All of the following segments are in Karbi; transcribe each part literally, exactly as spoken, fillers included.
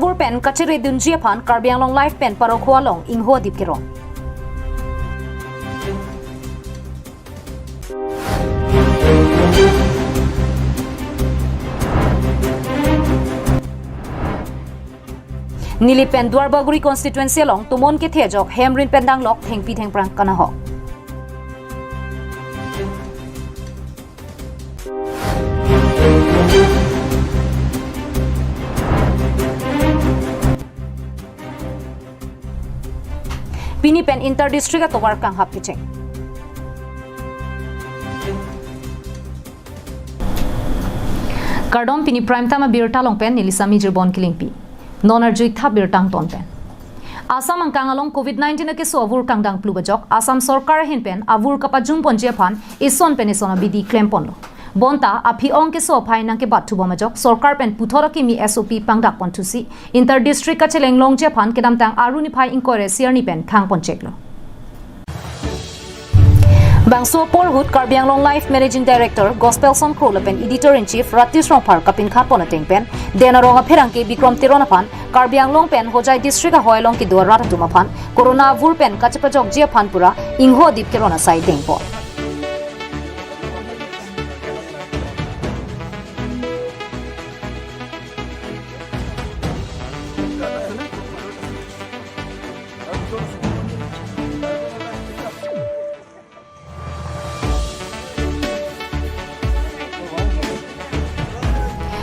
Vur pen kacheredunji aphan Karbi Anglong Live pen Parokhowa along ingho adip keron. Nilip pen Duarbagori constituency along tomon kethe ajok hem rin pen danglok thengpi thengphrang kanahok. Pini pen inter district atovar kanghap kecheng. Kardom, pini prime time abirta along pen neli Sami Jirbon Kilingpi. Non arju-ik tha birta angton pen. Assam angkang along covid nineteen akeso avur kangdang plu ajok Assam sorkar ahin pen avur kapajum ponji aphan ison pen ison abidi klem ponlo. Bonta aphi-ong keso aphai nangkebat thubom ajok sorkar pen puthot akimi S O P pangdak ponthusi inter district kacheleng longji aphan kedamtang Aru niphai ingkoi ra isi arni pen khang poncheklo. Bangso apor ahut Karbi Anglong Live Managing Director Gospelson Kro lapen Editor in Chief Ratish Rongphar kapinkhat pon ateng pen, Den Arong apherangke Bikrom Teron aphan Karbi Anglong pen Hojai district ahoi along kedo arat atum aphan corona avur pen kachepajokji aphan pura ingho adip keron asai dengpon.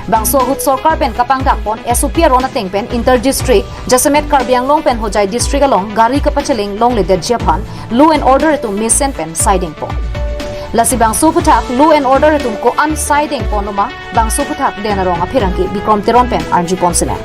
Bangso ahut sorkar pen kapangdak pon S O P aron ateng pen inter district, jasemet Karbi Anglong pen Hojai district along gari kapacheleng longledetji aphan law and order atum mesen pen sai dengpon. Lasi bangso aphuthak law and order atum ko-an sai dengponlo ma, bangso aphuthak Den Arong apherangke Bikrom Teron pen arju pon sinang.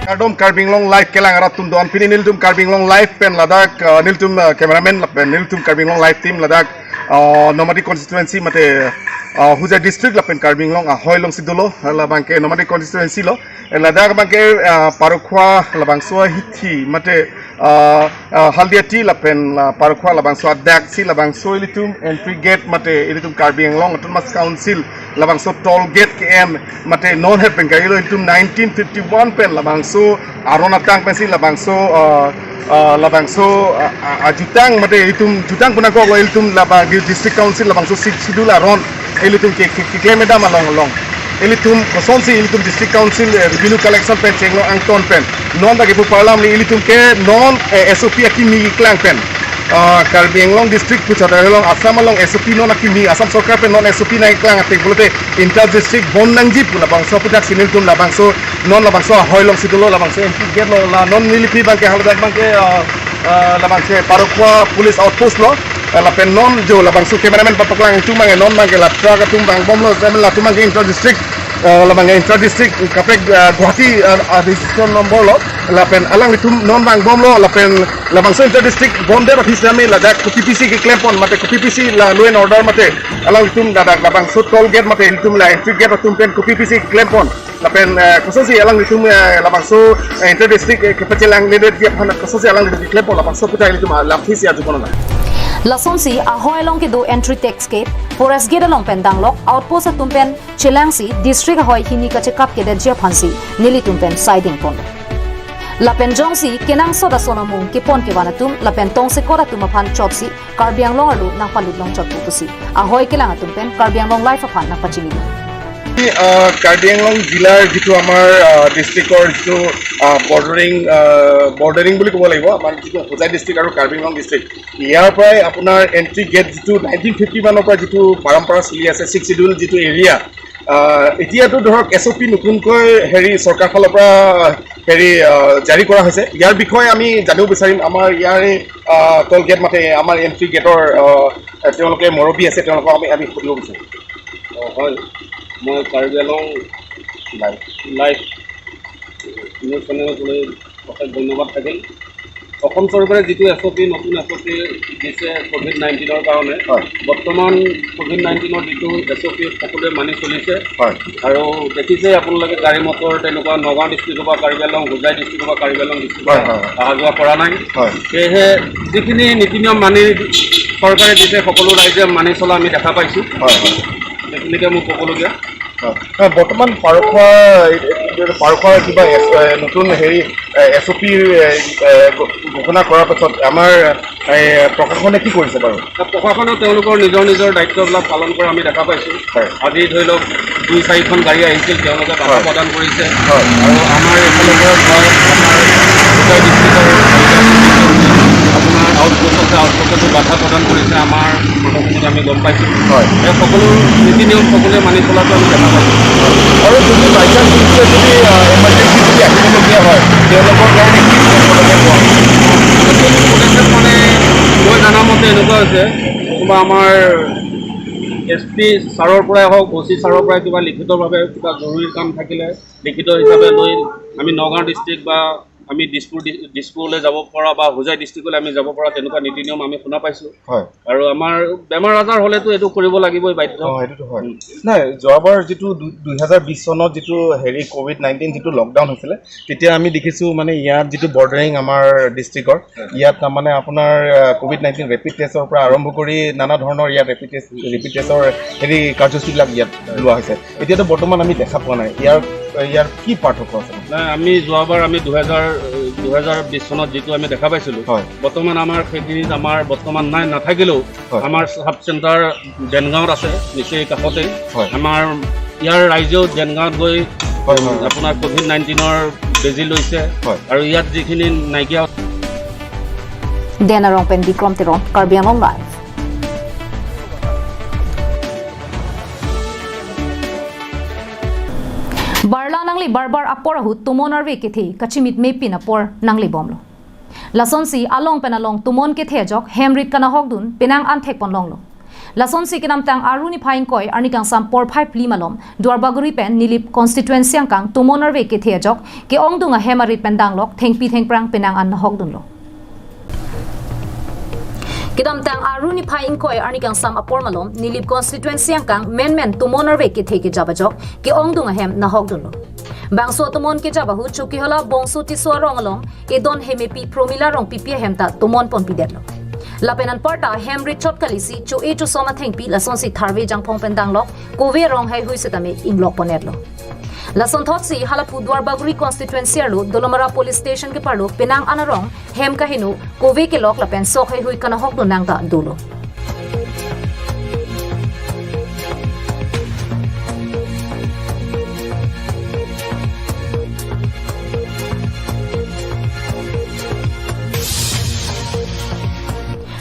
Kardom Karbi Anglong Live kelang arat atum, don pini nelitum Karbi Anglong Live pen ladak, uh, nelitum, uh, cameraman lapen nelitum Karbi Anglong Live team ladak, uh, Nomadi constituency mate, uh, Hojai district lapen Karbi Anglong ahoi alongsi dolo, labangke Nomadi constituency lo, ladak abangke, uh, Parokhowa labangso ahithi mate, uh, uh, Haldiati lapen, uh, Parokhowa labangso adak si labangso ilitum entry gate mate ilitum Karbi Anglong Autonomous Council labangso toll gate ke-en mate non het pen kailo ilitum nineteen fifty-one pen labangso aron atang pensi labangso, uh, uh, labangso, uh, uh, uh, jutang mate ilitum jutang punangkoklo ilitum laba district council labangso sixth schedule aron ilitum ke, ke, keklem edam along along. Ilitum kosonsi ilitum district council, eh, revenue collection pen chenglong angton pen. Non ta kepu parlam li ilitum ke non, eh, S O P akimi keklang pen. Ah, Karbi Anglong district puchot along Assam along S O P non akimi, Assam sorkar pen non S O P nangkeklang ateng pulote inter district bond nangji pu labangso aphuthak si nelitum labangso non labangso ahoi alongsi dolo labangso entry gate lo la non neli aphi abangke haladak abangke, ah, ah, labangso Parokhowa police outpost lo. Lapen non jo labangso cameraman papaklang atum abangke non abangke la truck atum vangbomlo, lapen latum abangke inter district, eh, labangke inter district kaprek, eh, Guwahati, eh, eh, registration number lo, lapen alanglitum non vangbomlo, lapen labangso inter district bond det aphisi ami ladak kopi apisi keklem pon mate kopi apisi la law and order mate alanglitum ladak labangso toll gate mate ilitum la entry gate atum pen kopi apisi keklem pon. Lapen, eh, kosonsi alanglitum, eh, labangso, eh, inter district, eh, kepachelangledetji aphan kosonsi alanglitum keklem pon labangso aphuthak ilitum, ah, lamphisi arju pon nang. Lasonsi ahoi along kedo entry tax gate, forest gate along pen danglok outpost atum pen chelangsi district ahoi hini kachekap kedetji aphansi nelitum pen sai dengpon. Lapen jongsi kenangsot ason amung kepon kevan atum lapen tongsekot atum aphan chotsi Karbi Anglong arlo nangpalut longchot pu pusi ahoi kelang atum pen Karbi Anglong Live aphan nangpachini. আহ, কাৰ্বি আংলং জিলাৰ যিটো আমাৰ, আহ, ডিষ্ট্ৰিক্টৰ যিটো, আহ, বৰ্ডাৰিং, আহ, বৰ্ডাৰিং বুলি ক'ব লাগিব, আমাৰ যিটো হোজাই ডিষ্ট্ৰিক্ট আৰু কাৰ্বি আংলং ডিষ্ট্ৰিক্ট, ইয়াৰ পৰাই আপোনাৰ এণ্ট্ৰি গেট যিটো নাইনটিন ফিফটি ওৱানৰ পৰা যিটো পৰম্পৰা চলি আছে, ছিক্স শ্বিডিউল যিটো এৰিয়া, আহ, এতিয়াতো ধৰক এছ অ' পি নতুনকৈ হেৰি চৰকাৰ ফালৰ পৰা হেৰি, আহ, জাৰি কৰা হৈছে। ইয়াৰ বিষয়ে আমি জানিব বিচাৰিম আমাৰ ইয়াৰে, আহ, টোল গেট, মানে আমাৰ এণ্ট্ৰি গেটৰ, আহ, তেওঁলোকে মুৰব্বী আছে, তেওঁলোকক আমি, আমি সুধিব বিচাৰিম। অ, হয়, মই কাৰ্বি আংলং লাইভ, লাইভ নিউজ চেনেলক লৈ অশেষ ধন্যবাদ থাকিল। অসম চৰকাৰে যিটো এছ অ' পি, নতুন এছ অ' পি দিছে কভিড নাইণ্টিনৰ কাৰণে, হয়। বৰ্তমান কভিড নাইণ্টিনৰ যিটো এছ অ' পি সকলোৱে মানি চলিছে, হয়। আৰু দেখিছে আপোনালোকে গাড়ী মটৰ তেনেকুৱা নগাঁও ডিষ্ট্ৰিক্টৰ পৰা কাৰ্বি আংলং, হোজাই ডিষ্ট্ৰিক্টৰ পৰা কাৰ্বি আংলং ডিষ্ট্ৰিক্টৰ পৰা, হয়, হয়, হয়। অহা যোৱা কৰা নাই। হয়। সেয়েহে যিখিনি নীতি নিয়ম মানি চৰকাৰে দিছে, সকলো ৰাইজে মানি চলা আমি দেখা পাইছোঁ। হয়, হয়। সেইখিনিকে মোৰ ক'বলগীয়া। হয়। হয়, বৰ্তমান পাৰখোৱা পাৰ খোৱাৰ কিবা এছ-, এ, নতুন হেৰি, এ, এছ অ' পি, এ, এ, ঘ-, ঘোষণা কৰাৰ পাছত আমাৰ, এ, প্ৰশাসনে কি কৰিছে বাৰু? প্ৰশাসনে তেওঁলোকৰ নিজৰ নিজৰ দায়িত্ববিলাক পালন কৰা আমি দেখা পাইছোঁ। হয়। আজি ধৰি লওক, দুই চাৰিখন গাড়ী আহিছিল, তেওঁলোকে বাধা হয়। প্ৰদান কৰিছে। হয়। আৰু আমাৰ এইফালৰ পৰা ধৰক, আমাৰ গোটেই ডিষ্ট্ৰিক্টৰ আপোনাৰ আউটপোষ্ট আছে, আউটপোষ্টতো বাধা প্ৰদান কৰিছে আমাৰ মানুহখিনিক আমি গম পাইছোঁ। হয়। এই সকলো নীতি নিয়ম সকলোৱে মানি চলাটো আমি দেখা পাইছোঁ। আৰু যদি বাই চান্স কোনোবা যদি, আহ, ইমাৰ্জেঞ্চি যদি আহিবলগীয়া হয়, তেওঁলোকৰ কাৰণে কি পদক্ষেপ লোৱা হ'ব? পদক্ষেপ মানে মই জনা মতে এনেকুৱা হৈছে, কোনোবা আমাৰ এছ পি ছাৰৰ পৰাই হওক, অ' চি ছাৰৰ পৰাই কিবা লিখিতভাৱে কিবা জৰুৰী কাম থাকিলে লিখিত হিচাপে লৈ আমি নগাঁও ডিষ্ট্ৰিক্ট বা আমি দিছপুৰ ডি-, দিছপুৰলৈ যাব পৰা বা হোজাই ডিষ্ট্ৰিক্টলৈ আমি যাব পৰা তেনেকুৱা নীতি নিয়ম আমি শুনা পাইছোঁ। হয়। আৰু আমাৰ বেমাৰ আজাৰ হ'লেতো এইটো কৰিব লাগিবই বাধ্য। অ, এইটোতো হয়। উম। নাই, যোৱাবাৰ যিটো দু-, দুহেজাৰ বিশ চনত যিটো হেৰি ক'ভিড নাইনটিন যিটো লকডাউন হৈছিলে, তেতিয়া আমি দেখিছোঁ মানে ইয়াত যিটো বৰ্ডাৰিং আমাৰ ডিষ্ট্ৰিক্টৰ, হয়। ইয়াত তাৰমানে আপোনাৰ, আহ, ক'ভিড নাইনটিন ৰেপিড টেষ্টৰ পৰা আৰম্ভ কৰি নানা ধৰণৰ ইয়াত ৰেপিড টেষ্ট, ৰেপিড টেষ্টৰ হেৰি কাৰ্যসূচীবিলাক ইয়াত লোৱা হৈছে। এতিয়াতো বৰ্তমান আমি দেখা পোৱা নাই। ইয়াৰ, ইয়াৰ কি পাৰ্থক্য আছে? নাই, আমি যোৱাবাৰ আমি দুহেজাৰ, দুহেজাৰ বিশ চনত যিটো আমি দেখা পাইছিলোঁ, হয়। বৰ্তমান আমাৰ সেইখিনিত আমাৰ বৰ্তমান নাই, নাথাকিলেও হয়। আমাৰ ছাব চেণ্টাৰ দেনগাঁৱত আছে, নিচেই কাষতে। হয়। আমাৰ ইয়াৰ ৰাইজেও দেনগাঁৱত গৈ হয়, হয়, হয়। আপোনাৰ ক'ভিড নাইনটিনৰ বেজী লৈছে। হয়। আৰু ইয়াত যিখিনি নাইকিয়া Dena Rongpen, Bikrom Teron, Karbi Anglong Live. Barla nangli barbar apor ahut tomon arve kethe kachimit mepin apor nanglebomlo. Lasonsi along pen along tomon kethe ajok hem rit kanahokdun penang an thekponlonglo. Lasonsi kedamtang Aru niphai ingkoi arni kangsam porphai phli malom Duarbagori pen Nilip constituency angkang tomon arve kethe ajok ke-ongdung ahem arit pen danglok thengpi thengphrang penang an nahokdunlo. Kedamtang Aru niphai ingkoi arni kangsam apor malom Nilip constituency angkang menmen tomon arve kethe kejap ajok ke-ongdung ahem nahokdunlo. Bangso tomon kejap ahut Chokihola Bongso Tisso arong along edon hemepi Promila Rongpipi ahem ta tomon ponpidetlo. Lapen anparta hem rit chot kalisi cho-e chosom athengpi lasonsi tharve jangphong pen danglok kove arong haihui setame inglok ponnetlo. Lasonthotsi halapu Duarbagori constituency arlo Dolamara police station keparlo penang an arong hem kaheno kove kelok lapen sok haihui kanahokdun nang ta dolo.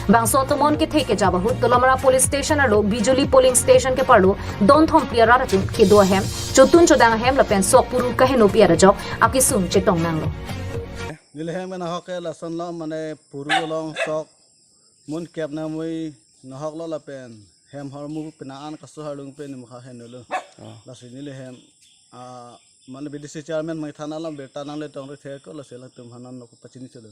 Bangso tomon kethe kejap ahut Dolamara police station arlo Bijuli polling station keparlo don thom phli arat atum kedo ahem, chotun chodang ahem lapen sok puru kahenopi arat ajok akesung chetong nanglo. Neli hem nahok ke lasonlo, mane puru along sok mun kep na mui nahoklo lapen hem hormu penang an kaso harlung pen mukha henolo. Oh. Lasi neli hem, ah, mane B D C chairman mai thana lam birta nangle tong ri thek ko lasi latum hanan nok pachini chelo.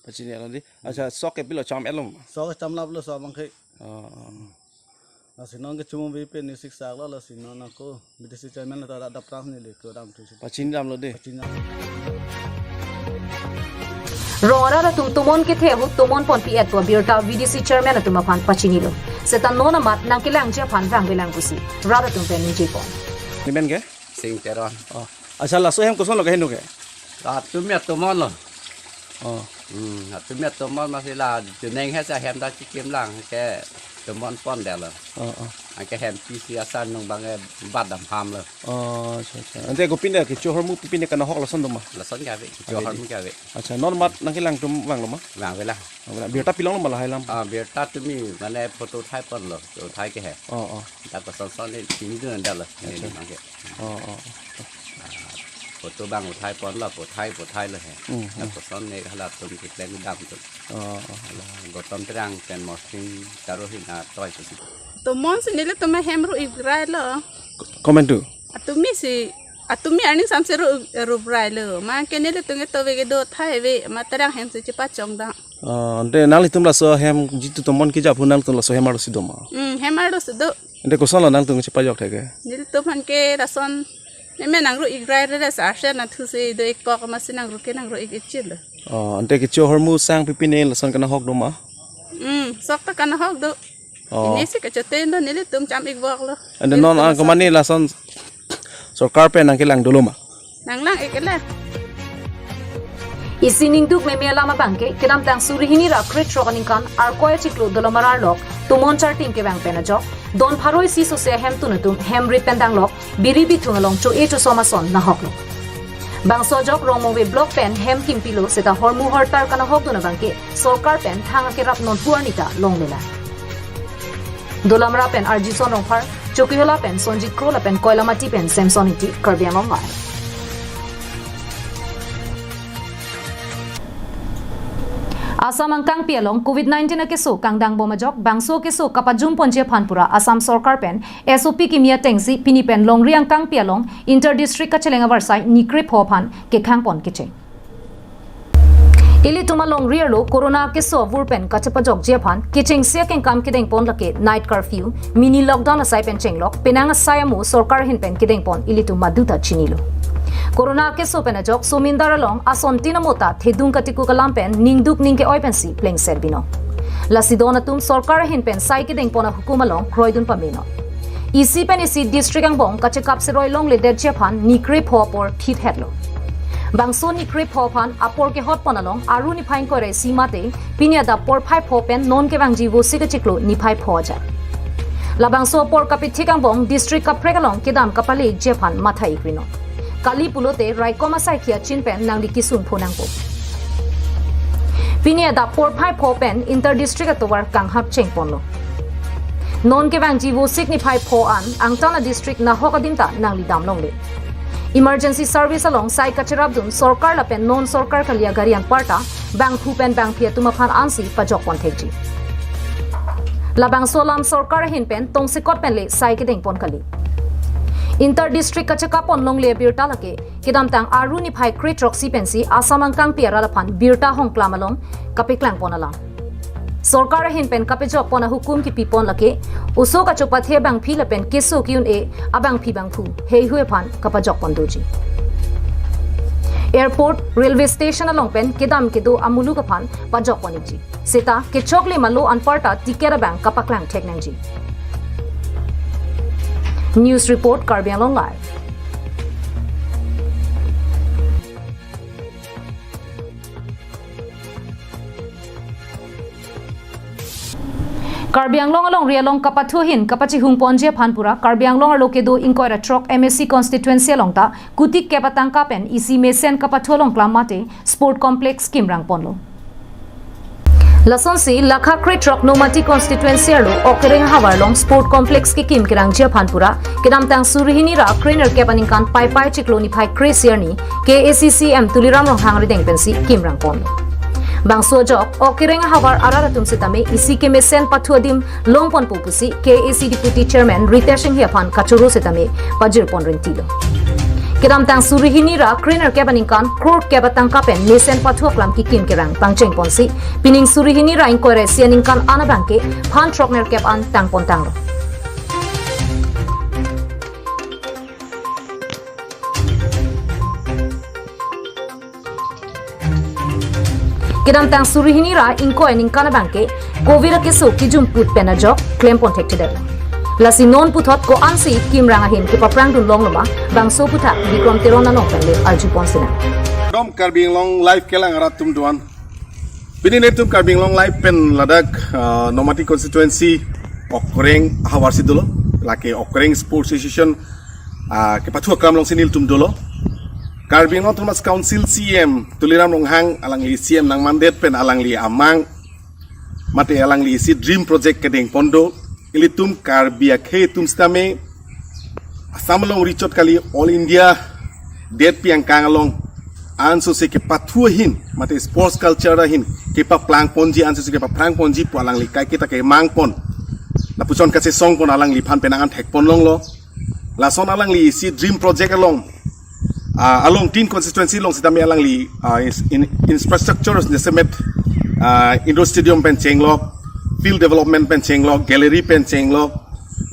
Pachini-etlo dei. Acha, sok ke pilo, cham-etlo ma? Sok chamlaplo sok bangke. Oh, oh, oh. Lasi non ke chumu bi pe ni sik sak lo, lasi non ako B D C chairman ta da dap tang ni le ko dam tu si. Pachini damlo dei. Pachini dam. Rong arat atum tomon kethe ahut tomon ponpi-et pu abirta V D C chairman atum aphan pachinilo. Seta non amat nangkelangji aphan rang belang pusi rat atum pen ningje pon. Ni men ke? Sing Teron. Oh. Acha, laso hem kosonlo kaheno ke? Atumi atomon lo. Oh. Hmm, atumi atomon masih la, juneng he sa hem ta chikim lang ke tomon pondetlo. Oh, oh. Anke hem pisi asar nung bang e bat dam ham lo. Oh, acha, acha. Ante kopine kecho ahormu pipine kanahok lason do ma? Lason ke ave, kecho ahormu ke ave. Acha, non amat nangkelang atum vanglo ma? Vang avelang. Oh, birta pilonglo ma lahai alam? Ah, birta tumi mane photo uthai ponlo, uthai ke he. Oh, oh. Ta koson son ni chinidun detlo. Acha. Neli bang ke. Oh, oh, oh. Photo bang uthai ponlo, uthai, uthai lo he. Hmm, hmm. Lapuson ne halatum keklem dam tu. Oh, oh. Hala Gautam Terang pen Morsing Taro hina toi tu. Tomon si nelitum hem ru-ik railo. Ko-, komantu? Atumi si, atumi arni samsi ru, ru-ik railo. Ma ke nelitum ke tove kedo thai ave, ma Terang hem si chepachong dam. Oh, ante nanglitum laso hem jitu tomon kejap ahut nanglitum laso hem arlo si do ma? Hmm, hem arlo si do. Ante kosonlo nangtum chepajok thek ke? Nelitum aphan ke lason meme nangru-ik rai re sa arse na thu si do-ik kok masi nangru ke nangru-ik ichit lo. Oh, ante kecho ahormu sang pipine lason kanahok do ma? Hmm, sok ta kanahok do. Oh. Ini si kechoten do nelitum cham-ik voklo. Ante non, ah, nelitum komane lason sorkar pen nangkelang dolo ma? Nanglang-ik le. Isi ningduk meme alam abangke, kedamtang suri hini ra krethrok aningkan Arkoi achiklo Dolamara arlok, Tumon Charting kevang pen ajok, don pharo isi sose ahemtun atum hem rit pen danglok, biri bithung along cho-e chosom ason nahoklo. Bangso ajok Rongmongve block pen hem kimpilo seta hormu hortar kanahokdun abangke, sorkar pen thang akerap nonpu arni ta longlelang. Dolamara pen Arjison Rongphar, Chokihola pen Sonjit Kro lapen Koilamati pen Samson Ingti, Karbi Anglong Live. Assam angkangpi along covid nineteen akeso kangdangbom ajok, bangso akeso kapajumponji aphan pura Assam sorkar pen S O P kimi atengsi pini pen longri angkangpi along inter district kacheleng avarsai ni krepho aphan kekhangpon kecheng. Ilitum alongri arlo corona akeso avur pen kachepajokji aphan kechengsi akengkam kedengpon lake night curfew, mini lockdown asai pen chenglok, penang asai amo sorkar ahin pen kedengpon ilitum maduta chinilo. Corona akeso pen ajok Somindar along asontin amo ta thedung katikuk alam pen ningduk ningke-oi pensi plengset binong. Lasi don atum sorkar ahin pen sai kedengpon ahukum along kroidun pamenon. Isi pen isi district angbong kachekap seroi longledetji aphan ni krepho apor thithetlo. Bangso ni krepho aphan apor kehotpon along Aru niphai ingkoi ra isi mate pini adap porphai pho pen non kevangji Vosik achiklo niphai pho ajat. Labangso apor kapethik angbong district kaprek along kedam kapale-ikji aphan matha-ik rinon. Kali pulote raikom asai khia chin pen nangli kisun pho nangpo. Pini adap porphai pho pen inter district atovar kanghap chengponlo. Non kevangji Vosik niphai pho an angtan adistrict nahok adim ta nangli damlongle. Emergency service along sai kacherapdun sorkar lapen non sorkar kali agari anparta bangphu pen bangphi atum aphan ansi pajokpon thekji. Labangso alam sorkar ahin pen tongsekot pen le sai kedengpon kali. Inter district kachekappon longle abirta lake kedamtang Aru niphai krethroksi pensi Assam angkangpi arat aphan birta hongklam along kapeklangpon alam. Sorkar ahin pen kapejokpon ahukum kipipon lake oso kachopathe abangphi lapen keso ki-un-e abangphi bangphu heihui aphan kapajokpon doji. Airport, railway station along pen kedam kedo amuluk aphan pajokpon-ikji. Seta kechokle malo anparta ticket abang kapaklang thek nangji. News report, Karbi Anglong Live. Karbi Anglong alongri along kapathu ahin kapachihungponji aphan pura Karbi Anglong arlo kedo ingkoi ra throk M A C constituency along ta kuti kep atangka pen isi mesen kapathu along klam mate sport complex kimrangponlo. Lasonsi lakha krethrok Nomati constituency arlo Okereng ahavar along sport complex kekim kerangji aphan pura kedamtang suri hini ra krenerkep aningkan Paipai chiklo niphai kre-isi arni K A A C C M Tuliram Ronghang arideng pensi kimrangpon. Bangso ajok Okereng ahavar arat atum sitame isi kemesen pathu adim longponpo pusi K A A C Deputy Chairman Ritesh Enghi aphan kachoro sitame pajirpon rintilo. Kedamtang suri hini ra krenerkep aningkan krorkep atangka pen mesen pathu aklam kekim kerang pangchengponsi pining suri hini ra ingkoi ra isi aningkan an abangke phan throknerkep an tangpon tanglo. Kedamtang suri hini ra ingkoi aningkan abangke covid akeso kijumput pen ajok klempon thekthedet. Lasi non puthot ko-ansi kimrang ahin kepaphrangdun longloma bangso aputhak Bikrom Teron anong pen le arjupon sinang. Dom Karbi Anglong Live kelang arat atum doan. Pini netum Karbi Anglong Live pen ladak, ah, Nomati constituency Okereng ahavarsi dolo, lake Okereng Sports Association, ah, kepathu aklam alongsi nelitum dolo. Karbi Anglong Autonomous Council C M Tuliram Ronghang alangli C M nangmandet pen alangli amang mate alangli isi dream project kedengpon do. Ilitum Karbi akhei atum sitame Assam alongri chot kali, all India detpi angkang along ansose kepathu ahin mate sports culture ahin kepaplangponji, ansose kepaphrangponji pu alangli kaiketa kemangpon, lapuson kachesongpon alangliphan penang an thekpon longlo. Lason alangli isi dream project along, ah, along tin constituency along sitame alangli, ah, is-, in-, infrastructures jasemet, ah, indoor stadium pen chenglok, field development pen chenglok, gallery pen chenglok,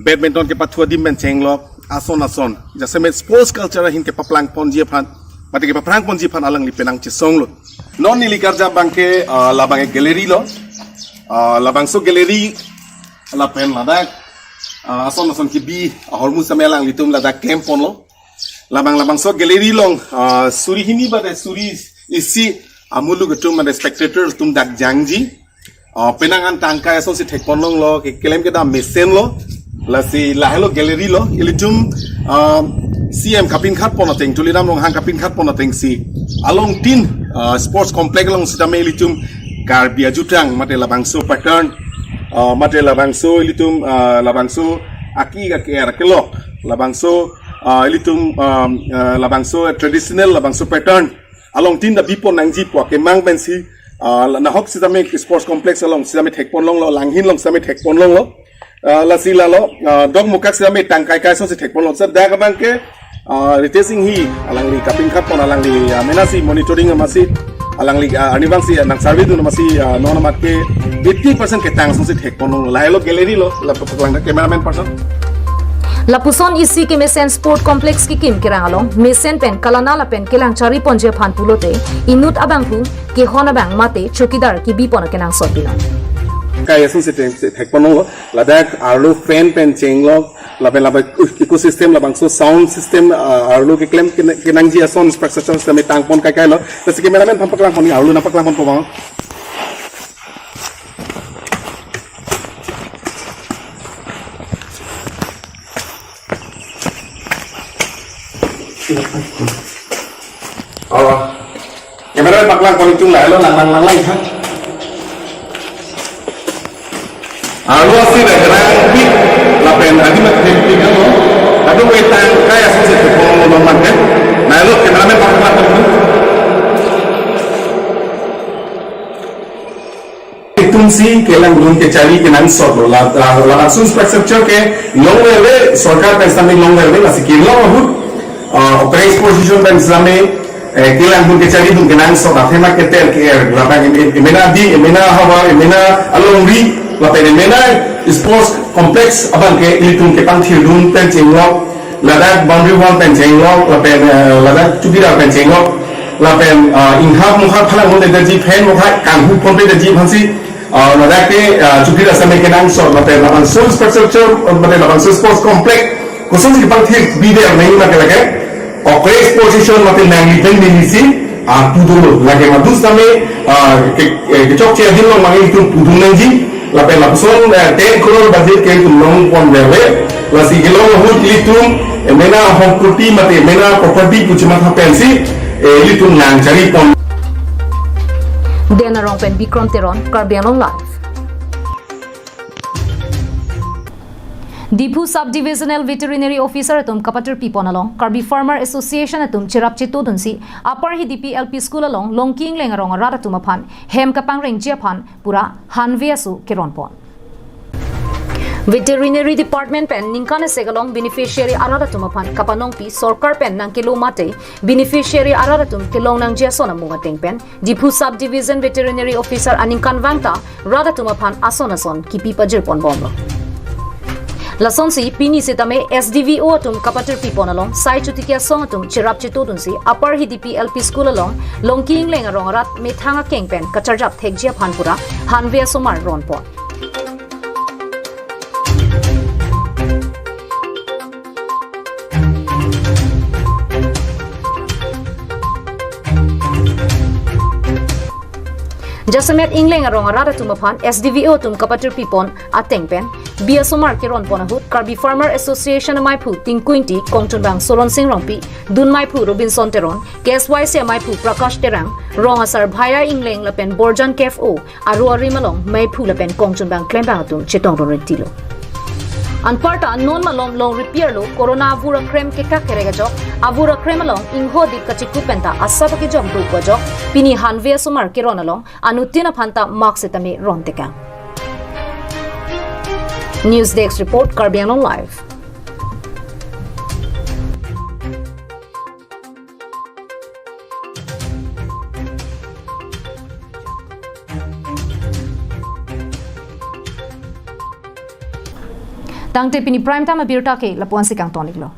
badminton kepathu adim pen chenglok, ason ason jasemet sports culture ahin kepaplangponji aphan mate kepaphrangponji aphan alangli penang chesonglo. Non neli karja abangke, ah, labangke gallery lo, ah, labangso gallery lapen ladak, ah, ason ason kebi ahormu sitame alanglitum ladak klemponlo. Labang labangso gallery along, ah, suri hini bade suri isi amuluk atum mate spectator atum dak jangji. Ah, penang an tangkai asonsi thekpon longlo, ke kelem kedam mesen lo. Lasi lahelo gallery lo, ilitum, ah, C M kapinkhat pon ateng, Tuliram Ronghang kapinkhat pon atengsi alongtin, ah, sports complex along sitame ilitum Karbi ajutang mate labangso pattern, ah, mate labangso ilitum, ah, labangso aki aki er kelok, labangso, ah, ilitum, ah, ah, labangso traditional, labangso pattern alongtin ta bipon nangji pu akemang pensi, ah, nahok sitame sports complex along sitame thekpon longlo, langhin along sitame thekpon longlo. Ah, lasi lalo, ah, dok mukak sitame tangkai kai asonsi thekpon long. Sir, dak abang ke, ah, Ritesh Enghi, alangli kapinkhat pon, alangli, ah, menasi monitoring amatsi, alangli, ah, arnivangsi, ah, nang survey dun amatsi, ah, non amat ke eighty percent ketang asonsi thekpon long. Lahelo gallery lo, lapu paklang cameraman person. Lapuson isi kemesen sport complex kekim kerang along mesen pen kalana lapen kelang chari ponji aphan pulote inut abangphu, kehon abang mate chowkidar kebipon akenangsot binong. Kai asonsi thek, thekpon longlo. Ladak arlo fan pen chenglok, lapen lapen ecosystem, labangso sound system, ah, arlo keklem kena-, kenangji ason infrastructure sitame tangpon kai kai lo. Lasi cameraman aphan paklang pon, arlo nangpaklang pon po bang. Oh. Cameraman paklang pon, itum lahelo lang lang lang lang ha. Arlo si dak kerang pik lapen adi mat pik pik ano. Aduh, wetang kai asonsi thekpon long mate. Lahelo cameraman paklang pon. Itumsi kelang dun kechari kenangsot lo, la, la, labangso infrastructure kelong verve, sorkar pen sitame long verve, lasi kelong ahut, ah, operation position pen sitame, eh, kelang dun kechari dun kenangsot, athema keter ke er, labang em-, em-, emena di, emena havar, emena alongri, lapen emena sports complex abang ke ilitum kepangthir dun pen chenglok, ladak boundary wall pen chenglok, lapen, eh, ladak chowkidar pen chenglok, lapen, eh, inghap muhap phalang hon dedaji, fan muhap kanghu pon dedaji aphansi, eh, ladak ke, eh, chowkidar sitame kenangsot, lapen labangso infrastructure, eh, lapen labangso sports complex, kosonsi kepangthir bider nangji ma ke lake, operation position mate nangli pen neli si, ah, pudun lo, lake madu sitame, ah, ke, eh, kechokche adim along mangli itum pudun nangji, lapen lapuson, eh, ten crore budget ke itum long pon verve, lasi kelong ahut ilitum, eh, emena honkoti mate emena property pu chematha pensi, eh, ilitum nang chari pon. Den Arong pen Bikram Teron, Karbi Anglong Live. Diphu Sub-Divisional Veterinary Officer atum kapatir pipon along Karbi Farmer Association atum cherap chetodunsi Upper Hidipi L P School along Longki Ingleng arong arat atum aphan hem kapangrengji aphan pura hanve aso keron pon. Veterinary Department pen ningkan isi along beneficiary arat atum aphan kapanongpi sorkar pen nangkelo mate beneficiary arat atum kelong nangji ason amung ateng pen Diphu Sub-Division Veterinary Officer aningkanvang ta rat atum aphan ason ason kipi pajir pon bomlo. Lasonsi pini sitame S D V O atum kapatir pipon along sai chotiki asong atum cherap chetodunsi Upper Hidipi L P School along Longki Ingleng arong arat methang akeng pen kacharjap thekji aphan pura hanve asomar ron pon. Jasemet Ingleng arong arat atum aphan S D V O atum kapatir pipon ateng pen bi asomar keron pon ahut Karbi Farmer Association amaiphu Tinku Ingti, kongchunbang Soron Sing Rongpi, dunmaiphu Robinson Teron, K S Y C amaiphu Prakash Terang, rong asar Bhaya Ingleng lapen Borjan K F O aro arim along maiphu lapen kongchunbang klembang atum chetong ron rentilo. Anparta non malom long repair lo corona avur akrem kekak kerek ajok, avur akrem along ingho dip kachekup penta asap akejok do ajok, pini hanve asomar keron along anuttin aphan ta mask sitame ron tekang. News Desk Report, Karbi Anglong Live. Tangte pini prime time abirta ke lapu-ansi kangton-iklo.